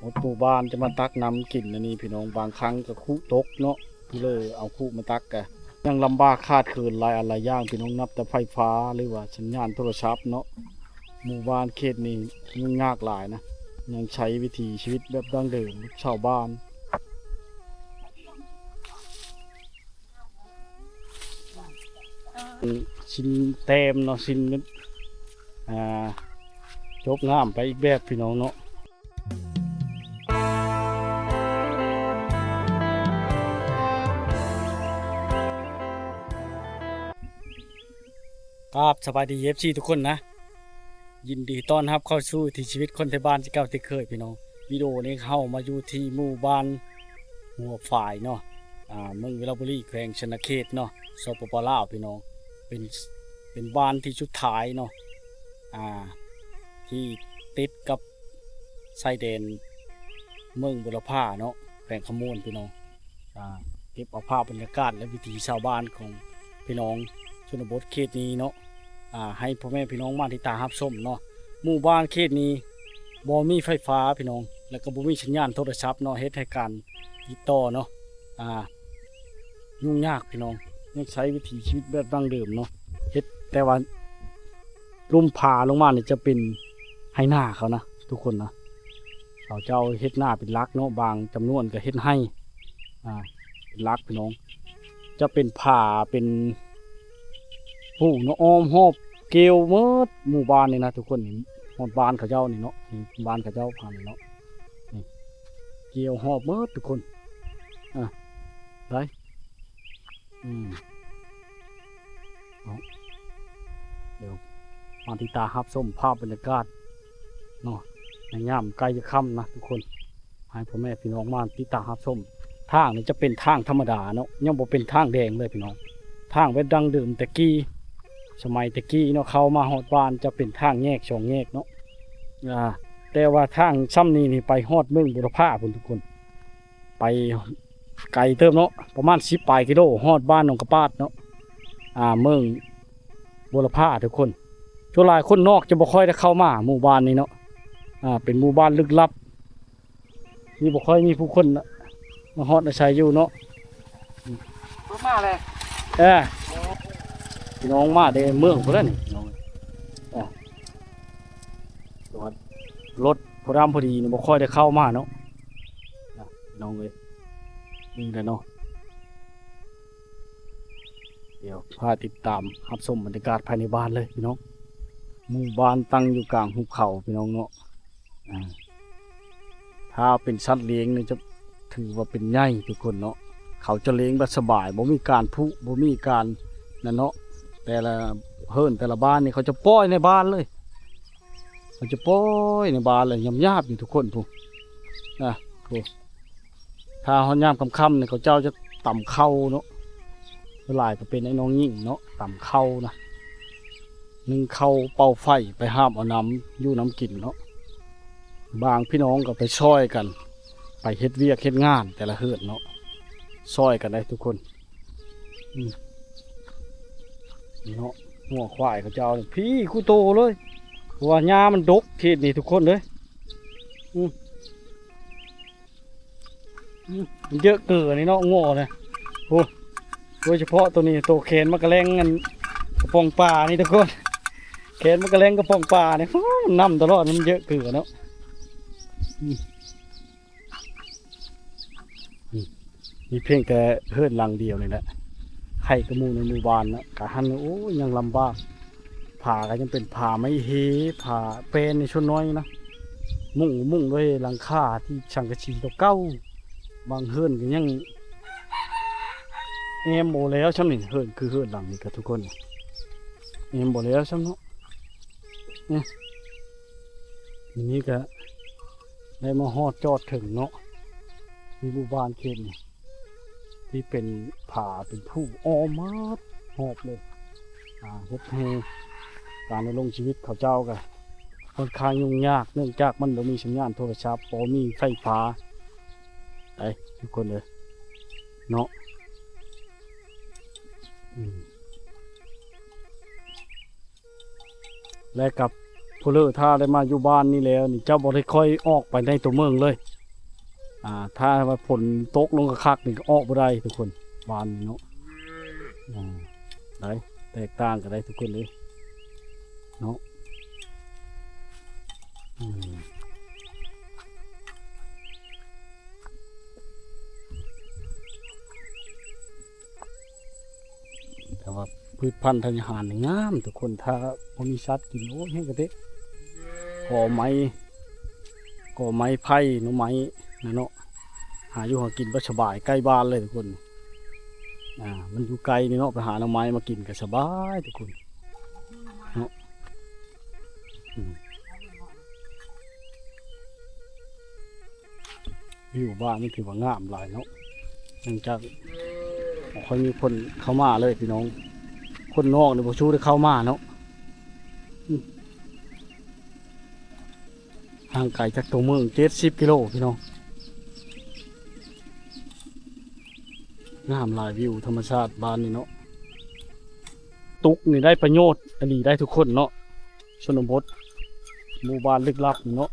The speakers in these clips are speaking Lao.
ໝົດໝູ່ບ້ານຈະມາຕັກນ້ຳກິນອັນນີ້ພີ່ນ້ອງ, ບາງຄັ້ງກໍຄຸຕົກເນາະ, ຜູ້ເລີເອົາຄຸມາຕັກກະຍັງລຳບາກຂາດເຂີນຫຼາຍອັນຫຼາຍຢ່າງພີ່ນ້ອງ, ນັບແຕ່ໄຟຟ້າ ຫຼືວ່າສັນຍານໂທລະສັບເນາະ. ໝູ່ບ້ານເຂດນີ້ຫຍຸ້ງຍາກຫຼາຍນະ, ຍັງໃຊ້ວິຖີຊີວິດແບບດັ້ງເດີມຂອງຊາວບ້ານ. ຊິນແຕ້ມເນາະ, ຊິນ ອ່າ ຈົບງາມໄປອີກແບບພີ່ນ້ອງເນາະ. ຄາບ ສະບາຍດີ ເອັຟຊີ ທຸກຄົນນະ, ຍິນດີຕ້ອນຮັບເຂົ້າສູ່ວິຖີຊີວິດຄົນໄທບ້ານທີ່ເກົ່າທີ່ເຄີຍພີ່ນ້ອງ. ວິດີໂອນີ້ເຮົາມາຢູ່ທີ່ໝູ່ບ້ານຫົວຝາຍເນາະ, ອ່າ ເມືອງວິລະບູລີ ແຂວງຊະນະເຂດເນາະ, ສປປ ລາວ ພີ່ນ້ອງ. ເປັນ ເປັນບ້ານທີ່ສຸດທ້າຍເນາະ, ອ່າ ທີ່ຕິດກັບຊາຍແດນເມືອງບຸລະພາເນາະ, ແຂວງຄຳມ່ວນ ພີ່ນ້ອງ. ອ່າ ເກັບເອົາພາບບັນຍາກາດ ແລະ ວິຖີຊາວບ້ານຂອງພີ່ນ້ອງຊົນນະບົດເຂດນີ້ເນາະ, ອ່າ ໃຫ້ພໍ່ແມ່ພີ່ນ້ອງມາຕິດຕາມຮັບຊົມເນາະ. ໝູ່ບ້ານເຂດນີ້ບໍ່ມີໄຟຟ້າພີ່ນ້ອງ, ແລ້ວກໍບໍ່ມີສັນຍານໂທລະສັບເນາະ, ເຮັດໃຫ້ການຕິດຕໍ່ເນາະ ອ່າ ຫຍຸ້ງຍາກພີ່ນ້ອງ, ຍັງໃຊ້ວິຖີຊີວິດແບບດັ້ງເດີມເນາະ. ເຮັດແຕ່ວ່າລຸ່ມຜາລົງມານີ້ຈະເປັນໄຮ່ນາເຂົານະທຸກຄົນນະ. ເຂົາເຈົ້າເຮັດນາເປັນຫຼັກເນາະ, ບາງຈຳນວນກໍເຮັດໄຮ່ ອ່າ ເປັນຫຼັກພີ່ນ້ອງ. ຈະເປັນຜາ ເປັນ ປູກເນາະ, ອ້ອມຮອບ ກ່ຽວໝົດໝູ່ບ້ານນີ້ນະທຸກຄົນ. ຮອດບ້ານເຂົາເຈົ້ານີ້ເນາະ, ນີ້ບ້ານເຂົາເຈົ້າ ພານີ້ເນາະ, ນີ້ ກ່ຽວຮອບໝົດທຸກຄົນ. ອ່າ ໄດ້ ອືມ ເນາະ. ດຽວມາຕິດຕາມຮັບຊົມພາບບັນຍາກາດເນາະ ໃນຍາມໃກ້ຈະຄ່ຳນະທຸກຄົນ, ໃຫ້ພໍ່ແມ່ພີ່ນ້ອງມາຕິດຕາມຮັບຊົມ. ທາງນີ້ຈະເປັນທາງທຳມະດາເນາະ, ຍັງບໍ່ເປັນທາງແດງເລີຍພີ່ນ້ອງ. ທາງແບບດັ້ງເດີມແຕ່ກີ້, ສະໄໝແຕ່ກີ້ເນາະ, ເຂົ້າມາຮອດບ້ານຈະເປັນທາງແຍກສອງແຍກເນາະ. ອ່າ ແຕ່ວ່າທາງຊ່ຳນີ້ນີ້ໄປຮອດເມືອງບຸລະພາພຸ້ນທຸກຄົນ, ໄປ ໄກເຕີບເນາະ, ປະມານສິບປາຍກິໂລ ຮອດບ້ານໜອງກະປາດເນາະ, ອ່າ ເມືອງບົວລະພາທຸກຄົນ. ສ່ວນຫຼາຍຄົນນອກຈະບໍ່ຄ່ອຍໄດ້ເຂົ້າມາໝູ່ບ້ານນີ້ເນາະ, ອ່າ ເປັນໝູ່ບ້ານລຶກລັບ ທີ່ບໍ່ຄ່ອຍມີຜູ້ຄົນມາຮອດອາໄສຢູ່ເນາະ. ລົງມາແລ້ວ ເອີ ພີ່ນ້ອງມາແຕ່ເມືອງພຸ້ນແຫຼະນີ້ ພີ່ນ້ອງ. ອ່າ ລົດພໍດຳພໍດີນີ້ບໍ່ຄ່ອຍໄດ້ເຂົ້າມາເນາະ ພີ່ນ້ອງເອີຍ. ນີ້ແຫຼະເນາະ, ດຽວພາຕິດຕາມຮັບຊົມບັນຍາກາດພາຍໃນບ້ານເລີຍພີ່ນ້ອງ. ໝູ່ບ້ານຕັ້ງຢູ່ກາງຫຸບເຂົາພີ່ນ້ອງເນາະ. ອ່າ ຖ້າເປັນສັດລ້ຽງນີ້ຈະຖືວ່າເປັນໃຫຍ່ທຸກຄົນເນາະ, ເຂົາຈະລ້ຽງແບບສະບາຍ ບໍ່ມີການຜຸ ບໍ່ມີການນັ້ນເນາະ. ແຕ່ລະເຮືອນແຕ່ລະບ້ານນີ້ເຂົາຈະປ່ອຍໃນບ້ານເລີຍ, ເຂົາຈະປ່ອຍໃນບ້ານເລີຍ, ຫຍ້າບໆຢູ່ທຸກຄົນພຸ້ນ ນະ ພຸ້ນ. ຖ້າຮອດຍາມຄ່ຳໆນີ້ເຂົາເຈົ້າຈະຕຳເຂົ້າເນາະ, ສ່ວນຫຼາຍກໍເປັນໄອ້ນ້ອງຍິງເນາະ ຕຳເຂົ້ານະ. ໜຶ້ງເຂົ້າເປົ່າໄຟໄປຫາບເອົານ້ຳຢູ່ນ້ຳກິນເນາະ. ບາງພີ່ນ້ອງກໍໄປຊ່ອຍກັນ ໄປເຮັດວຽກເຮັດງານແຕ່ລະເຮືອນເນາະ, ຊ່ອຍກັນໄດ໋ທຸກຄົນ. ອືມ ນີ້ເນາະ ງົວຄວາຍເຂົາເຈົ້ານີ້ ພີ້ຄູ່ໂຕເລີຍ ເພາະວ່າຫຍ້າມັນດົກເຂດນີ້ທຸກຄົນເອີຍ. ອືມ ອືມ ມັນເຍີະເກີນນີ້ເນາະ ງົວນະ. ໂອ້ ໂດຍສະເພາະໂຕນີ້ ໂຕແຂນມັນກະແລ່ງອັນກະປ໋ອງປານີ້ທຸກຄົນ, ແຂນມັນກະແລ່ງກະປ໋ອງປານີ້. ໂອ້ ມັນນຳຕະຫຼອດ ມັນເຍີະເກີນເນາະ. ອືມ ອືມ ມີພຽງແຕ່ເຮືອນຫຼັງດຽວນີ້ແຫຼະ ໄຄກວ່າໝູ່ໃນໝູ່ບ້ານເນາະ. ກະຫັ້ນ ໂອ້ຍ ຍັງລຳບາກ. ຝາກໍຍັງເປັນຝາໄມ້ເຮ ຝາແປ້ນໃນສ່ວນໜ້ອຍນະ, ມຸງ ມຸງດ້ວຍຫຼັງຄາທີ່ສັງກະສີເກົ່າໆ. ບາງເຮືອນກໍຍັງແອ້ມບໍ່ແລ້ວຊ້ຳນີ້, ເຮືອນ ຄືເຮືອນຫຼັງນີ້ກໍທຸກຄົນ ແອ້ມບໍ່ແລ້ວຊ້ຳເນາະ. ນີ້ ນີ້ກໍໄດ້ມາຮອດຈອດເຖິງເນາະ ທີ່ໝູ່ບ້ານເຂດນີ້ ທີ່ເປັນຜາເປັນພູອ້ອມໝົດຮອບເລີຍ. ອ່າ ເຮັດໃຫ້ການດຳລົງຊີວິດເຂົາເຈົ້າກໍຄ່ອນຂ້າງຫຍຸ້ງຍາກ ເນື່ອງຈາກມັນບໍ່ມີສັນຍານໂທລະສັບ ບໍ່ມີໄຟຟ້າ ໄປທຸກຄົນເອີຍເນາະ. ອືມ ແລະກັບ ຜູ້ເລີ ຖ້າໄດ້ມາຢູ່ບ້ານນີ້ແລ້ວນີ້ ເຈົ້າບໍ່ໄດ້ຄ່ອຍອອກໄປໃນຕົວເມືອງເລີຍ. ອ່າ ຖ້າວ່າຝົນຕົກລົງຄັກໆນີ້ ກໍອອກບໍ່ໄດ້ທຸກຄົນ ບ້ານນີ້ເນາະ. ອ່າ ໄດ້ ແຕກຕ່າງກັນໄດ້ທຸກຄົນເດ້ເນາະ. ອືມ ແຕ່ວ່າພືດພັນທະຍາຫານນີ້ງາມທຸກຄົນ ຖ້າບໍ່ມີສັດກິນ ໂອ້ຍ ແຮງກະເຕະ ກໍໄມ້ ກໍໄມ້ໄຜ່ ໜໍ່ໄມ້ນະເນາະ ຫາຢູ່ຫາກິນແບບສະບາຍ ໃກ້ບ້ານເລີຍທຸກຄົນ. ອ່າ ມັນຢູ່ໃກ້ນີ້ເນາະ ໄປຫາໜໍ່ໄມ້ມາກິນກໍສະບາຍທຸກຄົນເນາະ. ອືມ ວິວບ້ານນີ້ຖືວ່າງາມຫຼາຍເນາະ ເນື່ອງຈາກບໍ່ຄ່ອຍມີຄົນເຂົ້າມາເລີຍພີ່ນ້ອງ ຄົນນອກນີ້ບໍ່ສູ້ໄດ້ເຂົ້າມາເນາະ. ອືມ ຫ່າງໄກຈາກຕົວເມືອງເຈັດສິບກິໂລພີ່ນ້ອງ. ງາມຫຼາຍ ວິວທຳມະຊາດບ້ານນີ້ເນາະ. ຕຸກນີ້ໄດ້ປະໂຫຍດອີ່ຫຼີໄດ໋ທຸກຄົນເນາະ. ຊົນນະບົດ ໝູ່ບ້ານລຶກລັບນີ້ເນາະ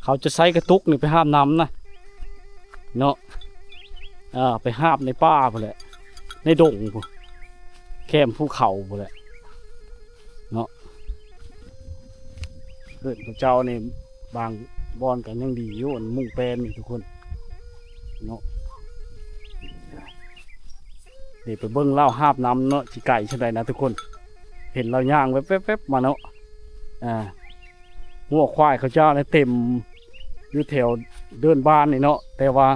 ເຂົາຈະໃຊ້ກະຕຸກນີ້ໄປຫາບນ້ຳນະເນາະ. ເອີ ໄປຫາບໃນປ່າພຸ້ນແຫຼະ ໃນດົງພຸ້ນ ແຄມພູເຂົາພຸ້ນແຫຼະເນາະ. ເຮືອນເຂົາເຈົ້ານີ້ບາງບ່ອນກໍຍັງດີຢູ່ ອັນມຸງແປ້ນນີ້ທຸກຄົນເນາະ. ນີ້ໄປເບິ່ງລາວຫາບນ້ຳເນາະ ຊິໄກສ່ຳໃດນະທຸກຄົນ. ເຫັນລາວຍ່າງແວັບໆໆມາເນາະ. ອ່າ ງົວຄວາຍເຂົາເຈົ້ານີ້ເຕັມຢູ່ແຖວເດີ່ນບ້ານນີ້ເນາະ ແຕ່ວ່າ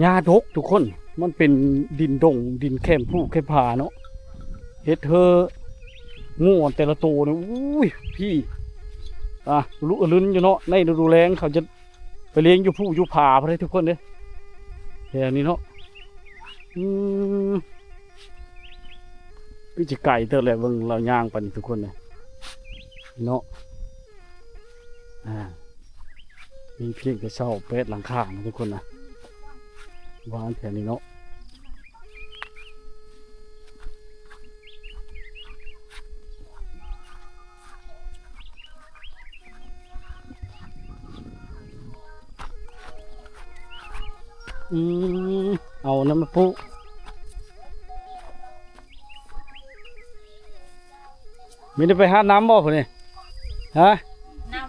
ຫຍ້າດົກທຸກຄົນ ມັນເປັນດິນດົງ ດິນແຄມພູແຄມຜາເນາະ. ເຮັດໃຫ້ງົວແຕ່ລະໂຕນີ້ ອຸ້ຍ ພີ່ ອ່າ ລຸອະລຶນຢູ່ເນາະ. ໃນລະດູແລ້ງເຂົາຈະໄປລ້ຽງຢູ່ພູຢູ່ຜາພຸ້ນເດ້ທຸກຄົນເດ້ ແຖວນີ້ເນາະ. ອືມ ຄືຊິໄກເຕີບແຫຼະ ເບິ່ງລາວຍ່າງໄປນີ້ທຸກຄົນເດ້ເນາະ. ອ່າ ມີພຽງແຕ່ຊາວແປດຫຼັງຄານະທຸກຄົນນະ ບ້ານແຖວນີ້ເນາະ. ອືມ ເອົານຳມາປູກ. ມີໄດ້ໄປຫານ້ຳບໍ່ຜູ້ນີ້? ຮະ? ນ້ຳ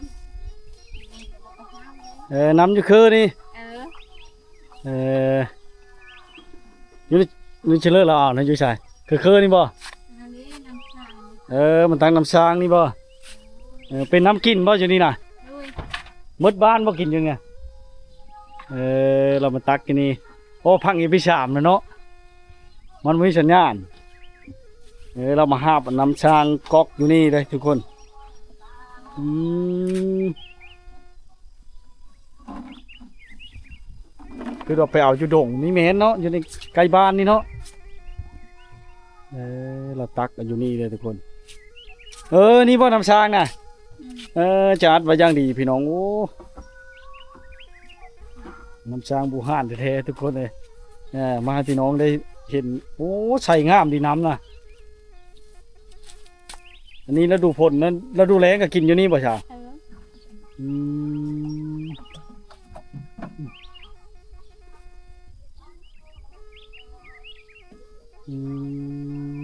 ເອີ ນ້ຳຢູ່ຄືນີ້. ເອີ ເອີ ຢູ່ ຢູ່ເຊີລະອາວນະ ຢູ່ໃສ? ຄືຄືນີ້ບໍ່? ອັນນີ້ນ້ຳຊາງ. ເອີ ມັນຕັ້ງນ້ຳຊາງນີ້ບໍ່? ເອີ ເປັນນ້ຳກິນບໍ່ຢູ່ນີ້ນະ? ໂດຍ. ໝົດບ້ານບໍ່ກິນຢູ່ນີ້? ເອີ ລາວມາຕັກຢູ່ນີ້. ໂອ້ ພັງອີພີສາມແລ້ວເນາະ ມັນບໍ່ມີສັນຍານ. ເອີ ລາວມາຫາບນ້ຳຊາງກອກຢູ່ນີ້ເດ້ທຸກຄົນ. ອືມ ຄືວ່າໄປເອົາຢູ່ດົງນີ້ແມ່ນເນາະ ຢູ່ໃນໃກ້ບ້ານນີ້ເນາະ. ເອີ ລາວຕັກເອົາຢູ່ນີ້ເດ້ທຸກຄົນ. ເອີ ນີ້ບໍ່ນ້ຳຊາງນະ? ອືມ ເອີ ຈະອັດໄວ້ຢ່າງດີພີ່ນ້ອງ. ໂອ້ ນ້ຳຊາງບູຮານແທ້ໆທຸກຄົນເອີຍ. ເອີ ມາໃຫ້ພີ່ນ້ອງໄດ້ເຫັນ. ໂອ້ ໃສງາມດີນ້ຳນະ. ອັນນີ້ລະດູຝົນນະ ລະດູແລ້ງກໍກິນຢູ່ນີ້ບໍ່ຊາ? ເອີ ອືມ ອືມ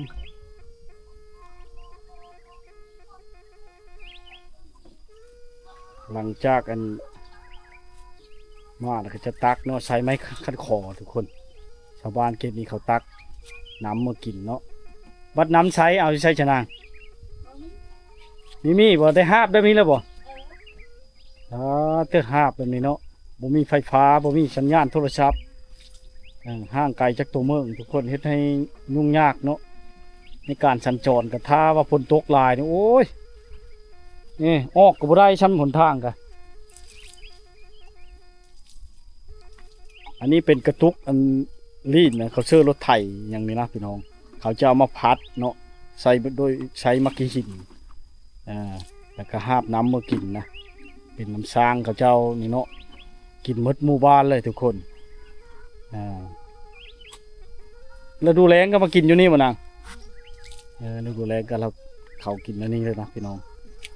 ຫຼັງຈາກອັນມາແລ້ວກໍຈະຕັກເນາະ ໃຊ້ໄມ້ຂັດຄໍທຸກຄົນ. ຊາວບ້ານເຂດນີ້ເຂົາຕັກນ້ຳມາກິນເນາະ. ບັດນ້ຳໃຊ້ ເອົາໃຊ້ຊະນາງ? ມີ ມີບໍ່? ໄດ້ຫາບໄດ້ມີແລ້ວບໍ່? ອ່າ ເຕີຫາບແບບນີ້ເນາະ ບໍ່ມີໄຟຟ້າ ບໍ່ມີສັນຍານໂທລະສັບ ເອີ ຫ່າງໄກຈາກຕົວເມືອງທຸກຄົນ ເຮັດໃຫ້ຫຍຸ້ງຍາກເນາະ ໃນການສັນຈອນ. ກໍຖ້າວ່າຝົນຕົກຫຼາຍນີ້ ໂອ້ຍ ນີ້ອອກກໍບໍ່ໄດ້ຊ້ຳ ຫົນທາງກະ. ອັນນີ້ເປັນກະຕຸກ ອັນລີ້ນນະ ເຂົາເຊີລົດໄຖຫຍັງນີ້ນະພີ່ນ້ອງ ເຂົາຈະເອົາມາພັດເນາະ ໃສ່ໂດຍໃຊ້ໝາກຂີ້ຫີນ ອ່າ ແລ້ວກໍຫາບນ້ຳມາກິນນະ ເປັນນ້ຳຊາງເຂົາເຈົ້ານີ້ເນາະ ກິນໝົດໝູ່ບ້ານເລີຍທຸກຄົນ. ອ່າ ລະດູແລ້ງກໍມາກິນຢູ່ນີ້ບໍ່ນາງ? ເອີ ລະດູແລ້ງກໍລາວ ເຂົາກິນອັນນີ້ເລີຍນະພີ່ນ້ອງ.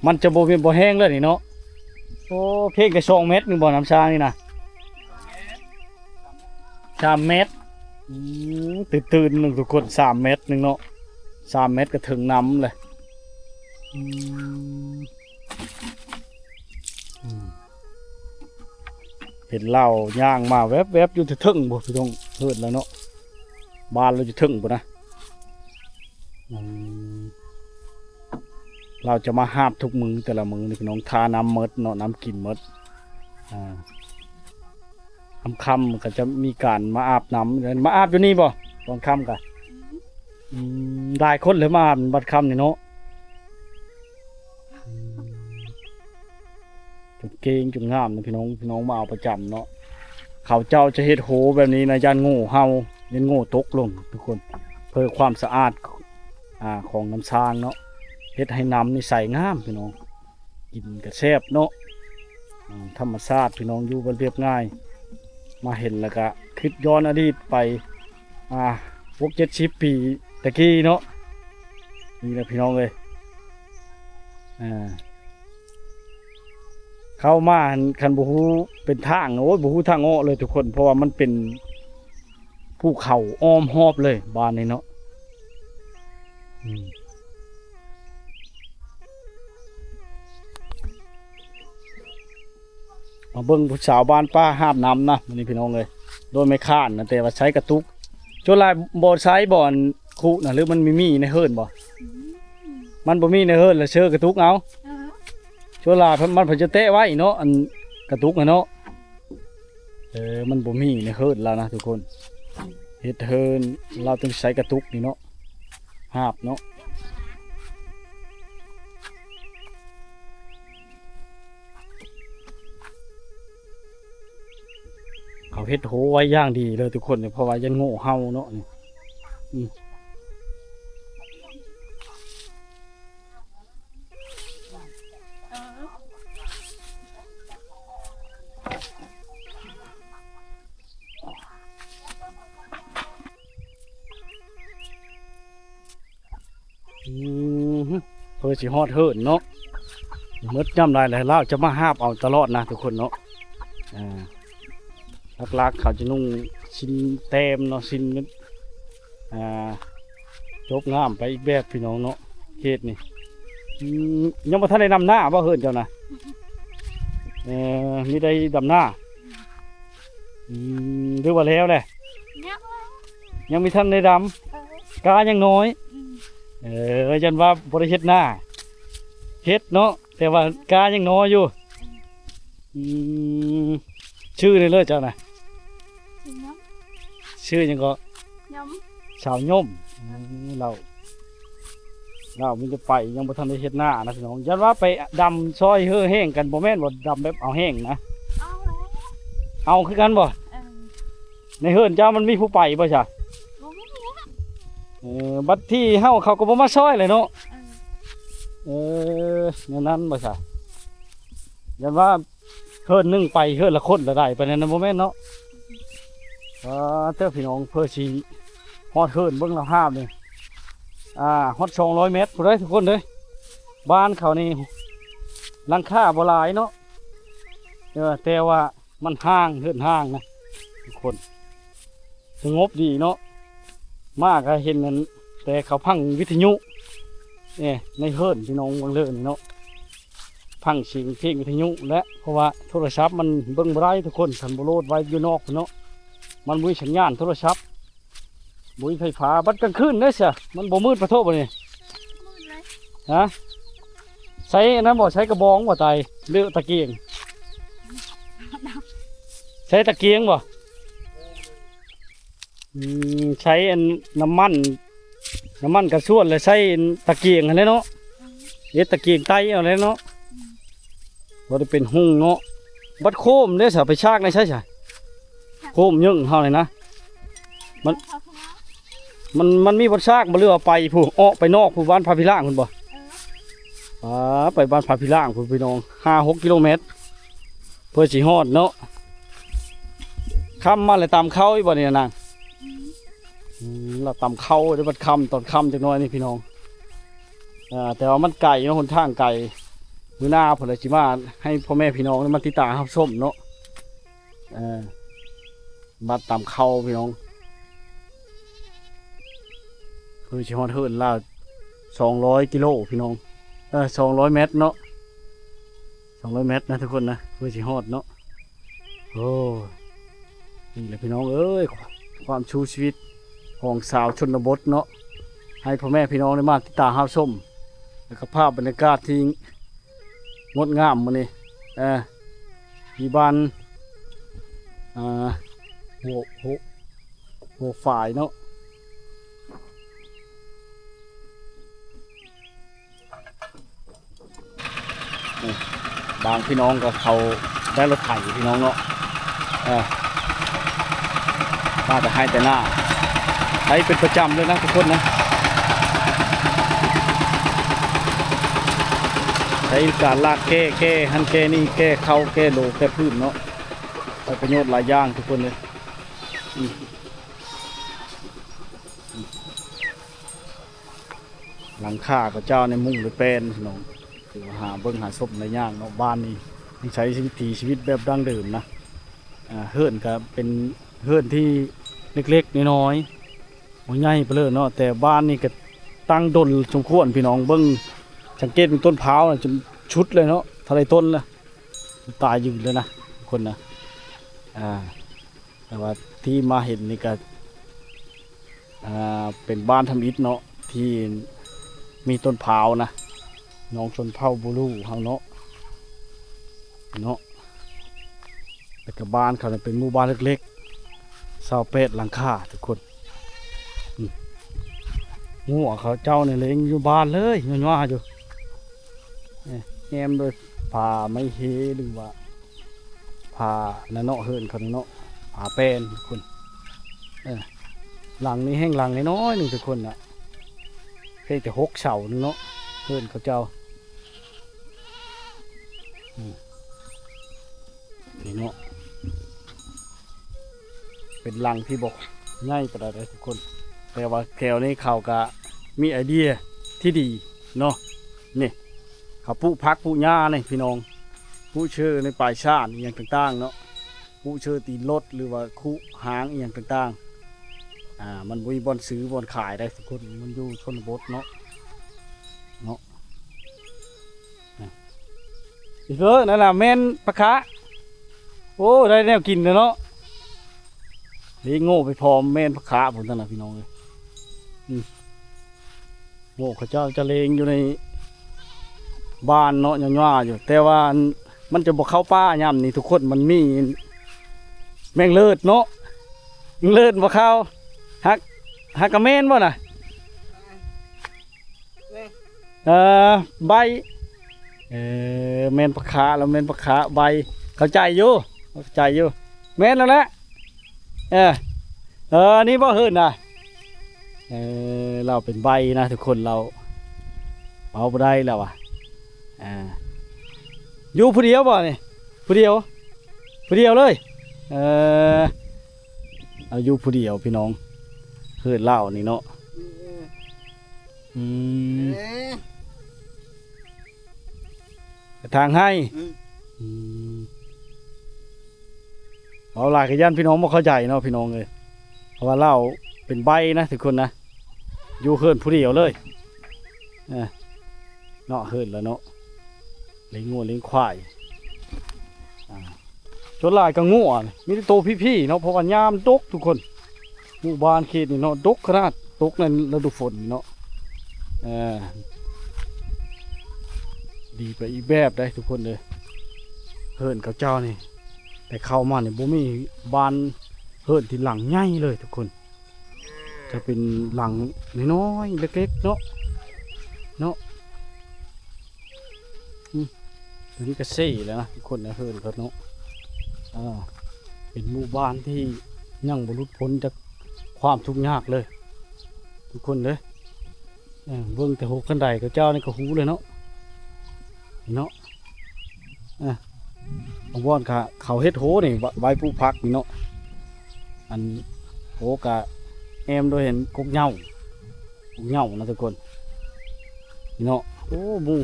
ມັນຈະບໍ່ແມ່ນບໍ່ແຮງເລີຍນີ້ເນາະ. ໂອ້ ພຽງແຕ່ສອງແມັດໜຶ່ງບໍ່ ນ້ຳຊານີ້ນະ? ສາມແມັດ. ອືມ ຕື່ນໆ ໜຶ່ງທຸກຄົນ ສາມແມັດໜຶ່ງເນາະ. ສາມແມັດກໍເຖິງນ້ຳເລີຍ. ອືມ ອືມ ເຫັນລາວຍ່າງມາແວບໆ ຢູ່ເທິງໆ ພຸ້ນ ເທິງເຮືອນລາວເນາະ. ບ້ານລາວຢູ່ເທິງພຸ້ນນະ. ອືມ ລາວຈະມາຫາບທຸກມື້ ແຕ່ລະມື້ນີ້ພີ່ນ້ອງ ຖ້ານ້ຳໝົດເນາະ ນ້ຳກິນໝົດ. ອ່າ ຄ່ຳໆ ກໍຈະມີການມາອາບນ້ຳ. ມາອາບຢູ່ນີ້ບໍ່ ຕອນຄ່ຳກະ? ອືມ ຫຼາຍຄົນເລີຍມາອາບບັດຄ່ຳນີ້ເນາະ. ອືມ ຈົນເກັ່ງຈົນງາມນະພີ່ນ້ອງ ພີ່ນ້ອງມາເອົາປະຈຳເນາະ. ເຂົາເຈົ້າຈະເຮັດໂຮແບບນີ້ນະ ຢ້ານໂງ່ເຫົ່າ ຢ້ານໂງ່ຕົກລົງທຸກຄົນ ເພື່ອຄວາມສະອາດ ອ່າ ຂອງນ້ຳຊາງເນາະ. ເຮັດໃຫ້ນ້ຳນີ້ໃສງາມພີ່ນ້ອງ ກິນກະແຊບເນາະ. ອາ ທຳມະຊາດພີ່ນ້ອງ ຢູ່ແບບລຽບງ່າຍ ມາເຫັນແລ້ວກະຄິດຍ້ອນອະດີດໄປ ອ່າ ຫົກເຈັດສິບປີຕະກີ້ເນາະ. ນີ້ແຫຼະພີ່ນ້ອງເອີຍ ອ່າ ເຂົ້າມາຫັ້ນ ຄັນບໍ່ຮູ້ເປັນທາງ ໂອ້ຍ ບໍ່ຮູ້ທາງອອກເລີຍທຸກຄົນ ເພາະວ່າມັນເປັນ ພູເຂົາອ້ອມຮອບເລີຍບ້ານນີ້ເນາະ. ອືມ ມາເບິ່ງຜູ້ສາວບ້ານປ່າຫາບນ້ຳນະມື້ນີ້ພີ່ນ້ອງເອີຍ ໂດຍໄມ້ຄ້ານນະ ແຕ່ວ່າໃຊ້ກະຕຸກ. ສ່ວນຫຼາຍບໍ່ໃຊ້ບໍ່ ອັນຄຸນະ ຫຼືມັນມີ ມີໃນເຮືອນບໍ່? ອືມ ມັນບໍ່ມີໃນເຮືອນ ລະເຊີກະຕຸກເອົາ. ເອີ ສ່ວນຫຼາຍມັນເພິ່ນຈະແຕະໄວ້ເນາະ ອັນກະຕຸກຫັ້ນເນາະ. ເອີ ມັນບໍ່ມີໃນເຮືອນລາວນະທຸກຄົນ ເຮັດເຮືອນລາວຕ້ອງໃຊ້ກະຕຸກນີ້ເນາະ ຫາບເນາະ. ເຂົາເຮັດໂຮໄວ້ຢ່າງດີເລີຍທຸກຄົນ ເພາະວ່າຢ້ານໂງ່ເຫົ່າເນາະ ນີ້ ອືມ ອືມ ເພື່ອຊິຮອດເຮືອນເນາະ ໝົດຍາມໃດແລ້ວ ລາວຈະມາຫາບເອົາຕະຫຼອດນະທຸກຄົນເນາະ. ອ່າ ຫຼັກໆ ເຂົາຈະນຸ່ງສິ້ນແຕ້ມເນາະ ສິ້ນ ອ່າ ຈົບງາມໄປອີກແບບພີ່ນ້ອງເນາະ ເຂດນີ້. ອືມ ຍັງບໍ່ທັນໄດ້ດຳນາບໍ່ເຮືອນເຈົ້ານະ? ເອີ ມີໄດ້ດຳນາ. ອືມ ຫຼືວ່າແລ້ວແຫຼະ? ຍັງ ຍັງບໍ່ທັນໄດ້ດຳ ເອີ ກ້າຍັງນ້ອຍ. ອືມ ເອີ ຢ້ານວ່າບໍ່ໄດ້ເຮັດນາ ເຮັດເນາະ ແຕ່ວ່າກ້າຍັງນ້ອຍຢູ່. ອືມ ຊື່ໄດ້ເລີຍເຈົ້ານະ? ຊື່ຫຍັງ? ຊື່ຫຍັງເກາະ? ຍົມ ສາວຍົມ. ອືມ ລາວ ລາວມີແຕ່ໄປ ຍັງບໍ່ທັນໄດ້ເຮັດນານະພີ່ນ້ອງ. ຢ້ານວ່າໄປດຳຊ່ອຍເຮີ້ແຫ້ງກັນ ບໍ່ແມ່ນວ່າດຳແບບເອົາແຫ້ງນະ? ເອົາແລ້ວ ເອົາຄືກັນບໍ່? ເອີ ໃນເຮືອນເຈົ້າມັນມີຜູ້ໄປບໍ່ຊະ? ບໍ່ມີແລ້ວ ເອີ ບັດທີເຮົາເຂົາກໍບໍ່ມາຊ່ອຍແຫຼະເນາະ. ເອີ ເອີ ແນວນັ້ນບໍ່ຊະ? ຢ້ານວ່າເຮືອນໜຶ່ງໄປເຮືອນລະຄົນລະໄດ້ປານນັ້ນນະ ບໍ່ແມ່ນເນາະ. ອ່າ ເຕີພີ່ນ້ອງ ເພື່ອຊິຮອດເຮືອນ ເບິ່ງລາວຫາບນີ້ ອ່າ ຮອດສອງຮ້ອຍແມັດພຸ້ນເດ້ທຸກຄົນເດ້. ບ້ານເຂົານີ້ຫຼັງຄາບໍ່ຫຼາຍເນາະ ເອີ ແຕ່ວ່າ ມັນຫ່າງ ເຮືອນຫ່າງນະທຸກຄົນ ສະຫງົບດີເນາະ. ມາກໍເຫັນນັ້ນ ແຕ່ເຂົາຟັງວິທະຍຸ ເອີ ໃນເຮືອນພີ່ນ້ອງວັງເລີນີ້ເນາະ ຟັງສຽງເພງວິທະຍຸແຫຼະ ເພາະວ່າໂທລະສັບມັນເບິ່ງບໍ່ໄດ້ທຸກຄົນ ຄັນບໍ່ໂຫຼດໄວ້ຢູ່ນອກພຸ້ນເນາະ ມັນບໍ່ມີສັນຍານໂທລະສັບ. ບໍ່ມີໄຟຟ້າ ບັດກາງຄືນເດ້ຊະ ມັນບໍ່ມືດປະໂທບໍ່ນີ້? ມືດເລີຍ ຮະ? ໃຊ້ອັນນັ້ນບໍ່? ໃຊ້ກະບອງບໍ່ຕາຍ ຫຼືຕະກຽງ? ໃຊ້ຕະກຽງບໍ່? ອືມ ໃຊ້ອັນນ້ຳມັນ ນ້ຳມັນກະຊວນ ແລະໃຊ້ອັນຕະກຽງຫັ້ນແຫຼະເນາະ ເຮັດຕະກຽງໄຕ້ເອົາແຫຼະເນາະ. ບໍ່ໄດ້ເປັນຮຸ່ງເນາະ. ບັດໂຄມເດ້ຊະ ໄປຊາກໃນໃສຊະ? ໂຄມເຍິງເຮົານີ້ນະ ມັນ ມັນ ມັນມີບ່ອນຊາກບໍ່ ຫຼືວ່າໄປພຸ້ນ ອອກໄປນອກພຸ້ນ ບ້ານພະພິລ່າງພຸ້ນບໍ່? ເອີ ອ່າ ໄປບ້ານພະພິລ່າງພຸ້ນພີ່ນ້ອງ ຫ້າຫົກກິໂລແມັດ ເພື່ອຊິຮອດເນາະ. ຄ່ຳມາແລ້ວຕຳເຂົ້າອີກບໍ່ນີ້ນາງ? ອືມ ອືມ ລາວຕຳເຂົ້າໄດ້ບັດຄ່ຳ ຕອນຄ່ຳຈັກໜ້ອຍນີ້ພີ່ນ້ອງ. ອ່າ ແຕ່ວ່າມັນໄກເນາະ ຫົນທາງໄກ ມື້ໜ້າພຸ້ນລະ ຊິມາໃຫ້ພໍ່ແມ່ພີ່ນ້ອງໄດ້ມາຕິດຕາມຮັບຊົມເນາະ. ເອີ ມາຕາມເຂົ້າພີ່ນ້ອງ ເພື່ອຊິຮອດເຮືອນລາວສອງຮ້ອຍກິໂລພີ່ນ້ອງ ເອີ ສອງຮ້ອຍແມັດເນາະ ສອງຮ້ອຍແມັດນະທຸກຄົນນະ ເພື່ອຊິຮອດເນາະ. ໂອ້ ນີ້ແຫຼະພີ່ນ້ອງເອີຍ ຄວາມສູ້ຊີວິດຂອງຊາວຊົນນະບົດເນາະ ໃຫ້ພໍ່ແມ່ພີ່ນ້ອງໄດ້ມາຕິດຕາມຮັບຊົມ ແລ້ວກໍພາບບັນຍາກາດທີ່ ງົດງາມມື້ນີ້ ເອີ ຢູ່ບ້ານ ອ່າ ຫົວ ຫົວ ຫົວຝາຍເນາະ ນີ້ ບາງພີ່ນ້ອງກໍເຂົ້າໄດ້ລົດໄຖພີ່ນ້ອງເນາະ ເອີ ມາແຕ່ໄຮ່ແຕ່ນາ ໃຊ້ເປັນປະຈຳເລີຍນະທຸກຄົນນະ ໃຊ້ການລາກແກ້ ແກ້ຫັ້ນແກ້ນີ້ ແກ້ເຂົ້າ ແກ້ໂລ ແກ້ພືດເນາະ ໃຊ້ປະໂຫຍດຫຼາຍຢ່າງທຸກຄົນເລີຍ. ຫຼັງຄາຂະເຈົ້ານີ້ມຸງດ້ວຍແປ້ນພີ່ນ້ອງ ຖືວ່າຫາເບິ່ງຫາຊົມໄດ້ຍາກເນາະ ບ້ານນີ້ຍັງໃຊ້ຊີວິດ ວິຖີຊີວິດແບບດັ້ງເດີມນະ ອ່າ ເຮືອນກໍເປັນເຮືອນທີ່ເລັກໆນ້ອຍໆ ບໍ່ໃຫຍ່ປານເລີເນາະ ແຕ່ບ້ານນີ້ກໍຕັ້ງດົນສົມຄວນພີ່ນ້ອງ ເບິ່ງ ສັງເກດເບິ່ງຕົ້ນພ້າວນະ ຈົນຊຸດເລີຍເນາະ ເທົ່າໃດຕົ້ນລະ ຕາຍຢືນເລີຍນະຄົນນະ ອ່າ ແຕ່ວ່າທີ່ມາເຫັນນີ້ກໍ ອ່າ ເປັນບ້ານທຳອິດເນາະ ທີ່ມີຕົ້ນພ້າວນະ ນ້ອງຊົນເຜົ່າບູລູເຮົາເນາະ ເນາະ ແລ້ວກໍບ້ານເຂົານີ້ເປັນໝູ່ບ້ານເລັກໆ ຊາວແປດຫຼັງຄາທຸກຄົນ ອືມ ງົວເຂົາເຈົ້ານີ້ເລັງຢູ່ບ້ານເລີຍ ຍ້ອນວ່າຢູ່ ແອ້ມດ້ວຍຜ້າໄມ້ເຮ ຫຼືວ່າຜ້ານັ້ນເນາະ ເຮືອນເຂົານີ້ເນາະ ຜ້າແປ້ນພຸ້ນ ເອີ ຫຼັງນີ້ແຮ່ງຫຼັງນ້ອຍໆໜຶ່ງທຸກຄົນນະ ພຽງແຕ່ຫົກເສົາໜຶ່ງເນາະ ເຮືອນເຂົາເຈົ້າ ອືມ ນີ້ເນາະ ເປັນຫຼັງທີ່ບໍ່ໃຫຍ່ປານໃດເດ້ທຸກຄົນ ແຕ່ວ່າແຖວນີ້ເຂົາກະມີໄອເດຍທີ່ດີເນາະ ນີ້ ເຂົາປູກຜັກປູກຫຍ້ານີ້ພີ່ນ້ອງ ປູກເຊີໃນປາຍຊານອີ່ຫຍັງຕ່າງໆເນາະ ປູກເຊີຕີນລົດ ຫຼືວ່າຄຸຫາງອີ່ຫຍັງຕ່າງໆ ອ່າ ມັນບໍ່ມີບ່ອນຊື້ບ່ອນຂາຍໃດທຸກຄົນ ມັນຢູ່ຊົນນະບົດເນາະ ເນາະ. ອີເຟີ ນັ້ນນະແມ່ນປາຄາ ໂອ້ ໄດ້ແນວກິນແລ້ວເນາະ ເລີງໂງ່ໄປພ້ອມແມ່ນປາຄາພຸ້ນນັ້ນນະພີ່ນ້ອງເອີຍ ອືມ ໂອ້ ເຂົາເຈົ້າຈະເລງຢູ່ໃນບ້ານເນາະ ຍ້ອນວ່າຢູ່ ແຕ່ວ່າມັນຈະບໍ່ເຂົ້າປ່າຍາມນີ້ທຸກຄົນ ມັນມີແມງເລີດເນາະ ແມງເລີດບໍ່ເຂົ້າ ຫາກ ຫາກກະແມ່ນບໍ່ນະ? ເອີ ໃບ ເອີ ແມ່ນປາຄາ ລາວແມ່ນປາຄາ ໃບ ເຂົ້າໃຈຢູ່ ເຂົ້າໃຈຢູ່ ແມ່ນແລ້ວແຫຼະ ເອີ ເອີ ນີ້ບໍ່ເຫີນນະ ເອີ ລາວເປັນໃບນະທຸກຄົນ ລາວເວົ້າບໍ່ໄດ້ແລ້ວວ່າ ອ່າ ຢູ່ຜູ້ດຽວບໍ່ນີ້? ຜູ້ດຽວ ຜູ້ດຽວເລີຍ ເອີ ເອົາຢູ່ຜູ້ດຽວພີ່ນ້ອງ ເຮີດເລົ່ານີ້ເນາະ ອືມ ເອີ ກະທາງໃຫ້ ອືມ ອືມ ເວົ້າຫຼາຍກະຢ້ານພີ່ນ້ອງບໍ່ເຂົ້າໃຈເນາະ ພີ່ນ້ອງເອີຍ ເພາະວ່າລາວເປັນໃບນະທຸກຄົນນະ ຢູ່ເຮືອນຜູ້ດຽວເລີຍ ເອີ ເນາະ ເຮືອນລະເນາະ ລ້ຽງງົວລ້ຽງຄວາຍ ອ່າ ສ່ວນຫຼາຍກໍງົວ ມີແຕ່ໂຕພີ້ໆເນາະ ເພາະວ່າຫຍ້າມັນດົກທຸກຄົນ ໝູ່ບ້ານເຂດນີ້ເນາະ ດົກຂະໜາດ ຕົກໃນລະດູຝົນເນາະ ເອີ ດີໄປອີກແບບໃດ໋ທຸກຄົນເດີ ເຮືອນເຂົາເຈົ້ານີ້ ແຕ່ເຂົ້າມານີ້ບໍ່ມີບ້ານເຮືອນທີ່ຫຼັງໃຫຍ່ເລີຍທຸກຄົນ ຈະເປັນຫຼັງນ້ອຍໆ ເລັກໆ ເນາະ ເນາະ ອືມ ຕົວນີ້ກະເຊແລ້ວນະທຸກຄົນນະ ເຮືອນເຂົາເນາະ ອ່າ ເປັນໝູ່ບ້ານທີ່ຍັງບໍ່ຫຼຸດພົ້ນຈາກຄວາມທຸກຍາກເລີຍທຸກຄົນເດີ ເອີ ເບິ່ງແຕ່ຫົວຄັນໄດເຂົາເຈົ້ານີ້ກະຮູ້ເລີຍເນາະ ເນາະ ອ່າ ບາງບ່ອນກະເຂົາເຮັດໂຮນີ້ ໄວ້ ໄວ້ປູກຜັກນີ້ເນາະ ອັນໂຮກະແອ້ມດ້ວຍອັນກົກເຫຍ້າ ກົກເຫຍ້ານະທຸກຄົນ ນີ້ເນາະ ໂອ້ ໝູ່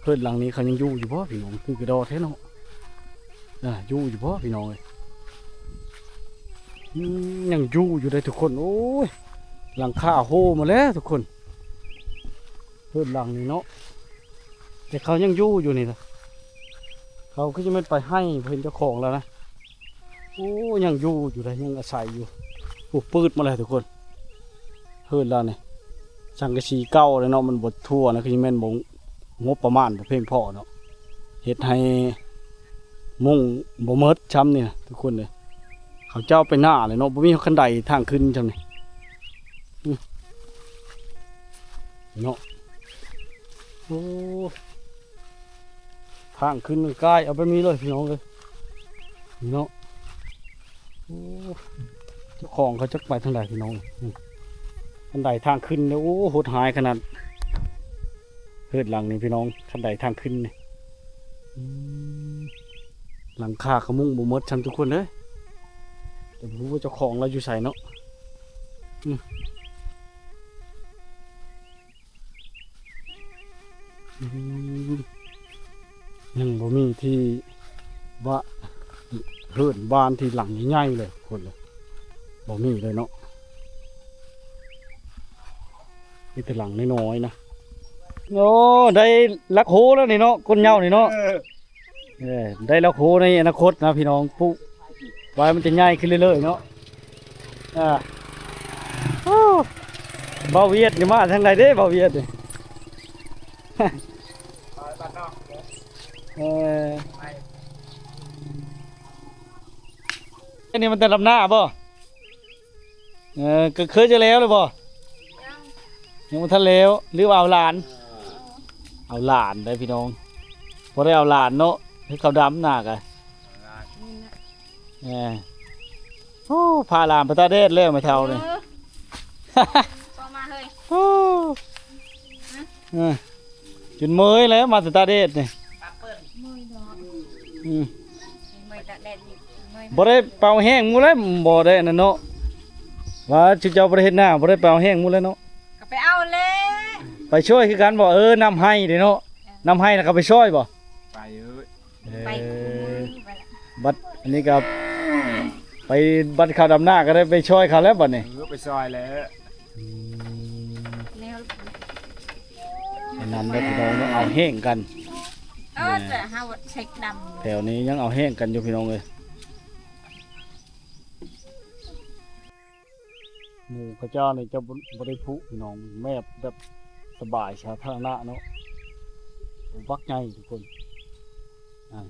ເຮືອນຫຼັງນີ້ເຂົາຍັງຢູ່ຢູ່ບໍ່ພີ່ນ້ອງ? ຄືກະດໍແທ້ເນາະ. ອ່າ ຢູ່ຢູ່ບໍ່ພີ່ນ້ອງເອີຍ? ອືມ ຍັງຢູ່ຢູ່ເດ້ທຸກຄົນ. ໂອ້ຍ ຫຼັງຄາໂຮມາແລ້ວທຸກຄົນ ເຮືອນຫຼັງນີ້ເນາະ. ແຕ່ເຂົາຍັງຢູ່ຢູ່ນີ້ລະ. ເຂົາຄືຈະແມ່ນໄປໃຫ້ ບໍ່ເຫັນເຈົ້າຂອງແລ້ວນະ. ໂອ້ ຍັງຢູ່ຢູ່ເດ້ ຍັງອາໄສຢູ່. ໂອ້ ປືດໝົດແລ້ວທຸກຄົນ ເຮືອນລາວນີ້. ສັງກະສີເກົ່າເດ້ເນາະ ມັນບໍ່ທົ່ວນະ ຄືຊິແມ່ນບໍ່ ງົບປະມານບໍ່ພຽງພໍເນາະ ເຮັດໃຫ້ມຸງບໍ່ໝົດຊ່ຳນີ້ນະທຸກຄົນເອີຍ. ເຂົາເຈົ້າໄປໜ້າເລີຍເນາະ ບໍ່ມີຄັນໄດທາງຂຶ້ນຊ່ຳນີ້ ອື ເນາະ. ໂອ້ ທາງຂຶ້ນມັນກາຍເອົາແບບນີ້ເລີຍພີ່ນ້ອງເອີຍ ເນາະ. ໂອ້ ເຈົ້າຂອງເຂົາຈັກໄປທາງໃດພີ່ນ້ອງ. ອື ຄັນໄດທາງຂຶ້ນເດ້. ໂອ້ ໂຫດຮ້າຍຂະໜາດ ເຮືອນຫຼັງນີ້ພີ່ນ້ອງ ຄັນໄດທາງຂຶ້ນນີ້. ອືມ ຫຼັງຄາກະມຸງບໍ່ໝົດຊ່ຳທຸກຄົນເອີຍ. ແຕ່ບໍ່ຮູ້ວ່າເຈົ້າຂອງລາວຢູ່ໃສເນາະ. ອືມ ອືມ ຍັງບໍ່ມີທີ່ວ່າ ເຮືອນບ້ານທີ່ຫຼັງໃຫຍ່ໆເລີຍຄົນເລີຍ ບໍ່ມີເລີຍເນາະ. ມີແຕ່ຫຼັງນ້ອຍໆນະ. ໂອ້ ໄດ້ຫຼັກໂຮແລ້ວນີ້ເນາະ ຄົນເຍົານີ້ເນາະ. ເອີ ເອີ ໄດ້ຫຼັກໂຮໃນອະນາຄົດນະພີ່ນ້ອງ ປຸ ໄວ້ມັນຈະໃຫຍ່ຂຶ້ນເລື້ອຍໆເນາະ. ອ່າ ໂອ້ ບ່າວວຽດນີ້ມາທາງໃດເດ້ ບ່າວວຽດນີ້? ເອີ ອັນນີ້ມັນແຕ່ດຳນາບໍ່? ເອີ ກໍເຄີຍຈະແລ້ວແລ້ວບໍ່? ຍັງ ຍັງບໍ່ທັນແລ້ວ ຫຼືວ່າເອົາຫຼານ? ເອົາຫຼານໄດ໋ພີ່ນ້ອງ ບໍ່ໄດ້ເອົາຫຼານເນາະ ເຮັດເຂົ້າດຳນາກະ. ເອີ ໂອ້ ພາຫຼານໄປຕາກແດດແລ້ວແມ່ເຖົ້ານີ້. ເອີ ກໍມາເຮີ້ຍ ໂອ້ ເອີ ຈົນເມື່ອຍແລ້ວ ມາແຕ່ຕາກແດດນີ້. ເມື່ອຍເນາະ ອືມ ເມື່ອຍຕາກແດດນີ້ ເມື່ອຍ. ບໍ່ໄດ້ເປົ່າແຫ້ງໝູ່ແລ້ວ ບໍ່ໄດ້ອັນນັ້ນເນາະ ວ່າຊຸມເຈົ້າບໍ່ໄດ້ເຮັດນາ ບໍ່ໄດ້ໄປເອົາແຫ້ງໝູ່ແລ້ວເນາະ. ກໍໄປເອົາແຫຼະ ໄປຊ່ວຍຄືກັນບໍ່? ເອີ ນຳໄຮ່ເດ້ເນາະ ເອີ ນຳໄຮ່ນະ ເຂົາໄປຊ່ວຍບໍ່? ໄປເອີຍ ເອີ ໄປ ບັດອັນນີ້ກໍໄປ ບັດເຂົາດຳນາກໍໄດ້ໄປຊ່ອຍເຂົາແລ້ວບັດນີ້. ເອີ ໄປຊ່ອຍແລ້ວ ອືມ ແນວ ອັນນັ້ນແຫຼະພີ່ນ້ອງເນາະ ເອົາແຫ້ງກັນ. ເອີ ແຕ່ເຮົາເຊັກດຳ ແຖວນີ້ຍັງເອົາແຫ້ງກັນຢູ່ພີ່ນ້ອງເອີຍ. ໝູ່ເຂົາເຈົ້ານີ້ຈະບໍ່ ບໍ່ໄດ້ຜຸພີ່ນ້ອງ ແມບແບບສະບາຍສາທາລະນະເນາະ ບັກໃຫຍ່ທຸກຄົນ ອ່າ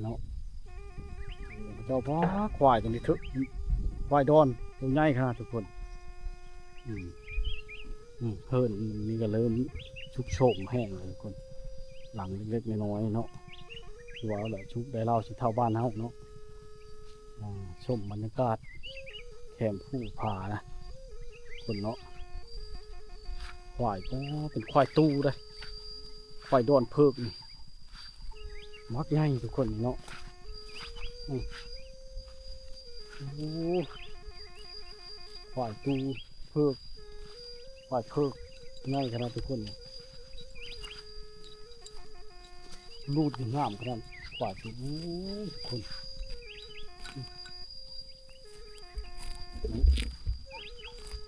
ເນາະ. ເຂົາເຈົ້າ ປ້າ ຄວາຍຕົວນີ້ເຖິກ ຄວາຍດອນ ໂຕໃຫຍ່ຂະໜາດທຸກຄົນ ອືມ. ອືມ ເຮືອນນີ້ກໍເລີ່ມຊຸດໂຊມແຮງແລ້ວທຸກຄົນ ຫຼັງເລັກໆນ້ອຍໆເນາະ ຄືວ່າແຫຼະ ຊຸດໄດ້ລາວຊິເທົ່າບ້ານເຮົາເນາະ. ອ່າ ຊົມບັນຍາກາດແຄມພູຜານະ ຄົນເນາະ. ຄວາຍ ໂອ້ ເປັນຄວາຍຕູ້ເດ້ ຄວາຍດອນເພິກນີ້ ບັກໃຫຍ່ທຸກຄົນເນາະ. ອືມ ໂອ້ ຄວາຍຕູ້ ເພິກ ຄວາຍເພິກໃຫຍ່ຂະໜາດທຸກຄົນ ລູດງາມຂະໜາດ ຄວາຍເພິກ ໂອ້ຍ ທຸກຄົນ.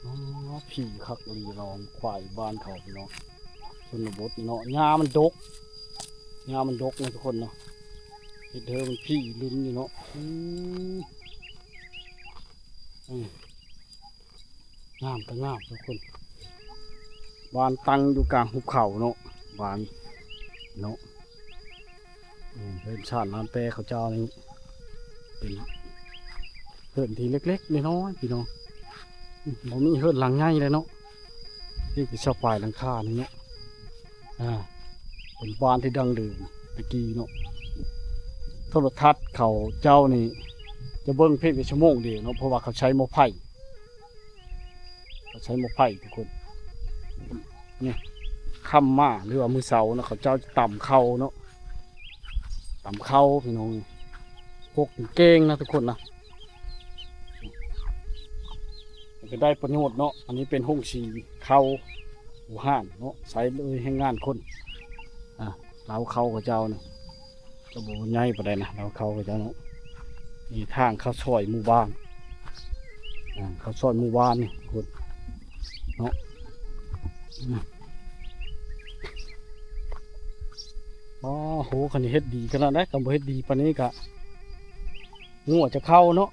ອໍ ຜີຄັກອີ່ຫຼີເນາະ ຄວາຍບ້ານເຂົາເນາະ ຊົນນະບົດເນາະ. ຫຍ້າມັນດົກ ຫຍ້າມັນດົກນະທຸກຄົນເນາະ ເຮັດໃຫ້ມັນຜີລຸນຢູ່ເນາະ. ອືມ ອືມ ງາມກໍງາມທຸກຄົນ ບ້ານຕັ້ງຢູ່ກາງຫຸບເຂົາເນາະ ບ້ານເນາະ. ອືມ ເຮືອນຊານລານແປເຂົາເຈົ້ານີ້ ເປັນເຮືອນທີ່ເລັກໆນ້ອຍໆ ພີ່ນ້ອງ ອືມ ບໍ່ມີເຮືອນຫຼັງໃຫຍ່ເລີຍເນາະ ພຽງແຕ່ຊາວປາຍຫຼັງຄານີ້ເນາະ. ອ່າ ເປັນບ້ານທີ່ດັ້ງເດີມແຕ່ກີ້ເນາະ. ໂທລະທັດເຂົາເຈົ້ານີ້ຈະເບິ່ງພຽງແຕ່ຊົ່ວໂມງດຽວເນາະ ເພາະວ່າເຂົາໃຊ້ໝໍ້ໄຟ ເຂົາໃຊ້ໝໍ້ໄຟທຸກຄົນ. ນີ້ ຄ່ຳມາ ຫຼືວ່າມື້ເຊົ້າເນາະ ເຂົາເຈົ້າຈະຕຳເຂົ້າເນາະ ຕຳເຂົ້າພີ່ນ້ອງ ຄົກເກັ່ງນະທຸກຄົນນະ. ກໍໄດ້ປະໂຫຍດເນາະ. ອັນນີ້ເປັນໂຮງສີເຂົ້າ ໂອຮານເນາະ ໃຊ້ໂດຍແຮງງານຄົນ ອ່າ ລາວເຂົ້າເຂົາເຈົ້ານີ້ ກໍບໍ່ໃຫຍ່ປານໃດນະ ລາວເຂົ້າເຂົາເຈົ້າເນາະ. ນີ້ທາງເຂົ້າຊອຍໝູ່ບ້ານ ອ່າ ເຂົ້າຊອຍໝູ່ບ້ານນີ້ພຸ້ນເນາະ. ອໍ ໂຫ ຄັນເຮັດດີຂະໜາດໃດ ຄັນບໍ່ເຮັດດີປານນີ້ກະງົວຈະເຂົ້າເນາະ.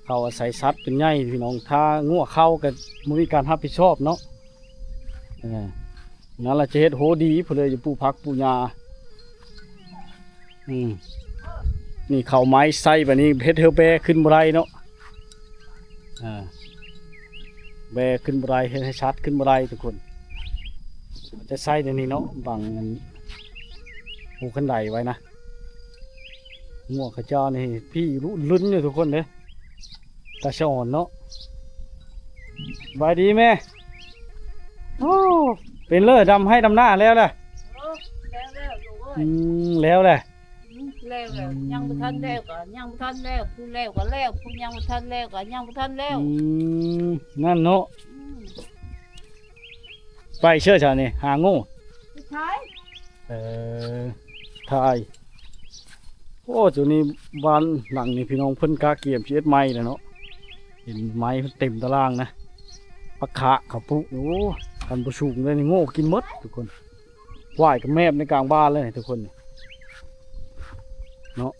ເຂົາອາໄສສັດເປັນໃຫຍ່ພີ່ນ້ອງ ຖ້າງົວເຂົ້າກໍບໍ່ມີການຮັບຜິດຊອບເນາະ. ເອີ ນັ້ນລະຈະເຮັດໂຫດີພຸ້ນເລີຍ ຢູ່ປູກຜັກປູກຫຍ້າ. ອືມ ນີ້ເຂົ້າໄມ້ໃສ່ບາດນີ້ ເຮັດໃຫ້ແບຂຶ້ນບໍ່ໄດ້ເນາະ. ອ່າ ແບຂຶ້ນບໍ່ໄດ້ ເຮັດໃຫ້ສັດຂຶ້ນບໍ່ໄດ້ທຸກຄົນ. ຈະໃສ່ແນວນີ້ເນາະ ບັງອັນ ໂອ ຄັນໄດໄວ້ນະ. ງົວເຂົາເຈົ້ານີ້ພີລຸລຸນຢູ່ທຸກຄົນເດ້ ຕາສະອອນເນາະ. ສະບາຍດີແມ່. ໂອ້ ເປັນເລີດ ດຳໄຮ່ດຳນາແລ້ວແຫຼະ? ເອີ ແລ້ວແລ້ວລູກເອີຍ. ອືມ ແລ້ວແຫຼະ? ອືມ ແລ້ວແລ້ວ. ອືມ ຍັງບໍ່ທັນແລ້ວກໍຍັງບໍ່ທັນແລ້ວ ຜູ້ແລ້ວກໍແລ້ວ ຜູ້ຍັງບໍ່ທັນແລ້ວກໍຍັງບໍ່ທັນແລ້ວ. ອືມ ນັ້ນເນາະ. ອືມ ໄປເຊີຊະນີ້ ຫາງູ. ໄປຖ່າຍ. ເອີ ຖ່າຍ. ໂອ້ ຈຸນີ້ບ້ານຫຼັງນີ້ພີ່ນ້ອງ ເພິ່ນກະກຽມຊິເຮັດໃໝ່ແລ້ວເນາະ. ເຫັນໄມ້ເຕັມຕາລ່າງນະ ຜັກຂາເຂົາປູກ. ໂອ້ ຄັນບໍ່ສູງເລີຍນີ້ ງູກິນໝົດທຸກຄົນ. ຄວາຍກໍແມບໃນກາງບ້ານເລີຍນີ້ທຸກຄົນ ເນາະ.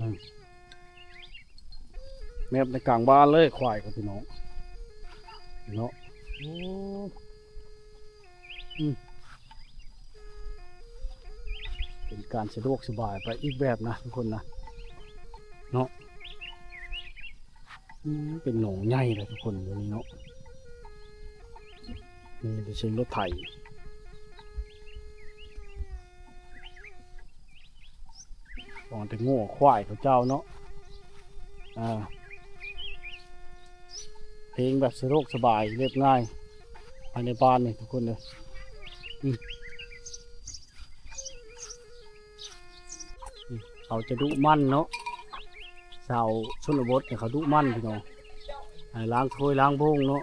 ອືມ ແມບໃນກາງບ້ານເລີຍ ຄວາຍກັບພີ່ນ້ອງເນາະ. ໂອ້ ອືມ ເປັນການສະດວກສະບາຍໄປອີກແບບນະທຸກຄົນນະ ເນາະ. ອືມ ເປັນໜອງໃຫຍ່ເລີຍທຸກຄົນ ດຽວນີ້ເນາະ. ມີແຕ່ເສຍງລົດໄຖ ຂອງແຕ່ງົວຄວາຍເຂົາເຈົ້າເນາະ. ອ່າ ເພງແບບສະດວກສະບາຍ ລຽບງ່າຍ ພາຍໃນບ້ານນີ້ທຸກຄົນເດີ. ອືມ ເຂົາຈະດຸໝັ່ນເນາະ ຊາວຊົນນະບົດນີ້ເຂົາດຸໝັ່ນພີ່ນ້ອງ. ອ່າ ລ້າງຖ້ວຍລ້າງໂບງເນາະ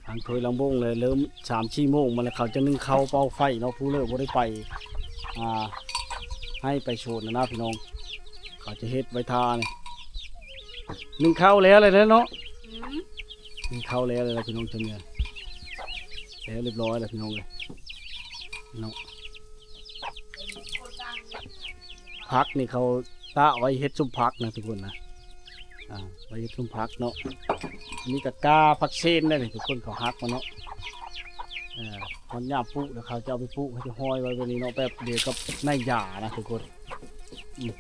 ລ້າງຖ້ວຍລ້າງໂບງ ແລ້ວເລີ່ມສາມສີ່ໂມງມາແລ້ວ ເຂົາຈະໜຶ້ງເຂົ້າເປົ່າໄຟເນາະ. ຜູ້ເລີກບໍ່ໄດ້ໄປ ອ່າ ໄຮ່ໄປສວນນະພີ່ນ້ອງ ເຂົາຈະເຮັດໄວ້ຖ້ານີ້. ໜຶ້ງເຂົ້າແລ້ວແລ້ວເນາະ. ອືມ ໜຶ້ງເຂົ້າແລ້ວແລ້ວພີ່ນ້ອງ ຈະເມືອແລ້ວ ລຽບຮ້ອຍແລ້ວພີ່ນ້ອງເອີຍເນາະ. ຜັກນີ້ເຂົາຕາກໄວ້ເຮັດສົ້ມຜັກນະທຸກຄົນນະ. ອ່າ ໄວ້ເຮັດສົ້ມຜັກເນາະ. ອັນນີ້ກໍກ້າຜັກເຊນໄດ້ນີ້ທຸກຄົນ ເຂົາຫັກມາເນາະ. ເອີ ຮອດຍາມປູກແລ້ວ ເຂົາຈະເອົາໄປປູກໃຫ້ຮອຍໄວ້ແບບນີ້ເນາະ ແບບດຽວກັບນາຍຢານະທຸກຄົນ. ອືມ